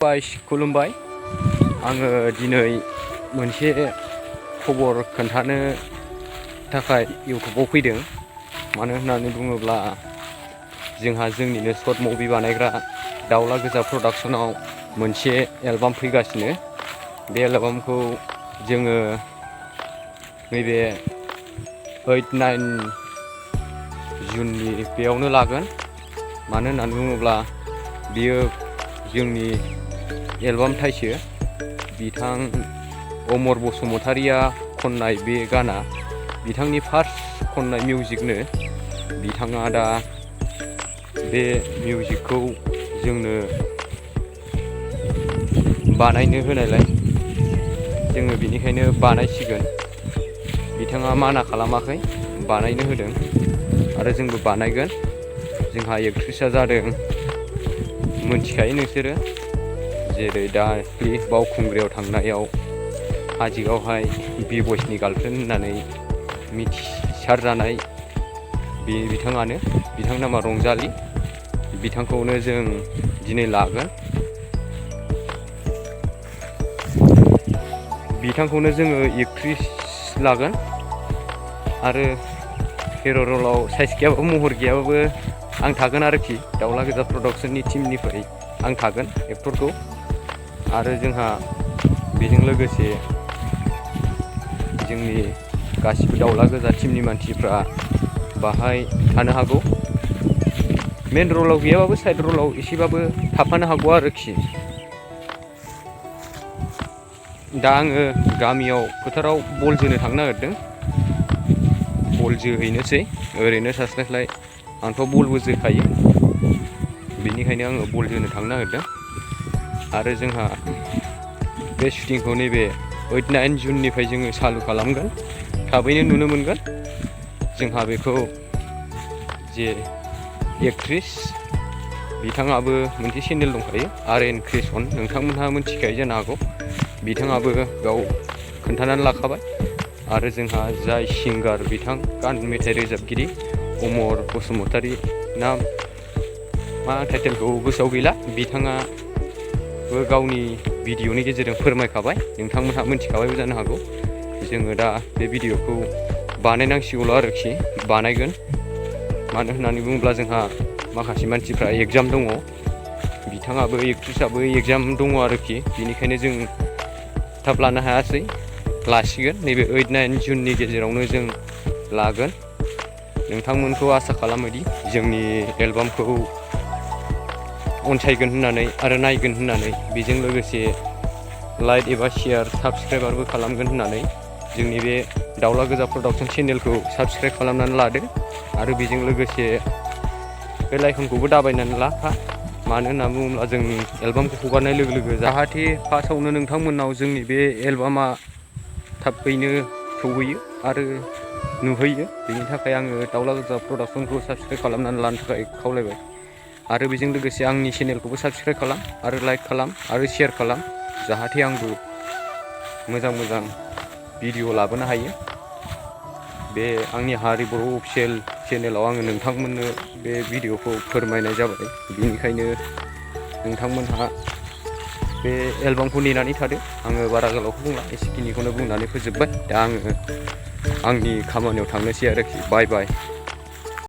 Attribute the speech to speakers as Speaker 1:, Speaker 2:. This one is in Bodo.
Speaker 1: खुलुमबाय। आङो दिनै मोनसे खबर खोन्थानो थाखाय इउटुबाव फैदों। मानो होननानै बुङोब्ला जोंहा जोंनिनो सर्ट मुभि बानायग्रा दाउला गोजा प्रडाक्शनाव मोनसे एलबाम फैगासिनो। बे एलबामखौ जोङो नैबे 8-9 जुननि बेयावनो लागोन। मानो होननानै बुङोब्ला बियो जोंनि एलबाम टाइसो। बिथां अमर बसुमतारिया खननाय बे गाना बिथांनि फार्स्ट खननाय मिउजिकनो। बिथाङा दा बे मिउजिकखौ जोंनो बानायनो होनायलाय जोङो बेनिखायनो बानायसिगोन। बिथाङा माना खालामाखै, बानायनो होदों आरो जोंबो बानायगोन। जोंहा एक्ट्रिसआ जादों मोनथिखायो नोंसोरो, जेरै दाख्लि बावखुंग्रियाव थांनायाव हाजिगावहाय बि बयसनि गार्लफ्रेन्ड होननानै मिथिसारजानाय बे बिथाङानो। बिथांनि नामा रंजालि। बिथांखौनो जों दिनै लागोन। बिथांखौनो जोङो एक्ट्रिस लागोन आरो हिर' रलाव साइस गैयाबाबो महर गैयाबाबो आं थागोन आरोखि। दाउला गोजा प्रडाक्शननि टिमनिफ्राय आं थागोन एक्टरखौ। आरो जोंहा बेजों लोगोसे जोंनि गासिबो दाउला गोजा टिमनि मानसिफ्रा बाहाय थानो हागौ। मेन रलाव गैयाबाबो साइड रलाव एसेबाबो थाफानो हागौ आरोखि। दा आङो गामियाव फोथाराव बल जोनो थांनो नागिरदों। बल जोहैनोसै ओरैनो थास्लायस्लाय। आंथ' बलबो जोखायो, बेनिखायनो आङो बल जोनो थांनो नागिरदों। आरो जोंहा बे शुटिंखौ नैबे 8-9 जुननिफ्राय जोङो चालु खालामगोन। थाबैनो नुनो मोनगोन। जोंहा बेखौ जे एक्ट्रिस बिथाङाबो मोनसे चेनेल दंखायो, RN क्रिएशन, नोंथांमोनहा मिथिखायो जानो हागौ। बिथाङाबो बेयाव खोन्थानानै लाखाबाय। आरो जोंहा जाय सिंगार बिथां गान मेथाइ रोजाबगिरि अमर बसुमतारि ना मा टाइटेलखौ गोसोआव गैला, बिथाङाबो गावनि भिडिअनि गेजेरजों फोरमायखाबाय। नोंथांमोनहा मिथिखाबायबो जानो हागौ। जोङो दा बे भिडिअखौ बानायनांसिगौल' आरोखि, बानायगोन। मानो होननानै बुङोब्ला जोंहा माखासे मानसिफ्रा एगजाम दङ। बिथाङाबो एक्ट्रिसआबो एगजाम दङ आरोखि। बेनिखायनो जों थाब लानो हायासै, लासिगोन। नैबे 8-9 जुननि गेजेरावनो जों लागोन। नोंथांमोनखौ आसा खालामोदि जोंनि एलबामखौ अनसायगोन होननानै आरो नायगोन होननानै, बेजों लोगोसे लाइक एबा शेयार साबस्क्राइबारबो खालामगोन होननानै। जोंनि बे दाउला गोजा प्रडाक्शन चेनेलखौ साबस्क्राइब खालामनानै लादो। आरो बेजों लोगोसे बे लाइकनखौबो दाबायनानै लाखा। मानो होननानै बुङोब्ला जों एलबामखौ हगारनाय लोगो लोगो जाहाथे फार्स्टआवनो नोंथांमोननाव जोंनि बे एलबामा थाबैनो सौहैयो आरो नुहैयो। बेनि थाखाय आङो दाउला गोजा प्रडाक्शनखौ साबस्क्राइब खालामनानै लानो थाखाय खावलायबाय। आरो बेजों लोगोसे आंनि चेनेलखौबो साबस्क्राइब खालाम आरो लाइक खालाम आरो शेयार खालाम, जाहाथे आंबो मोजां मोजां भिडिअ लाबोनो हायो। बे आंनि हारि बर' अफिसियेल चेनेलाव आङो नोंथांमोननो बे भिडिअखौ फोरमायनाय जाबाय। बेनिखायनो नोंथांमोनहा बे एलबामखौ नेनानै थादो। आङो बारा गोलावखौ बुंला, एसेखिनिखौनो बुंनानै फोजोबबाय। दा आङो आंनि खामानियाव थांनोसै आरोखि। बाय बाय।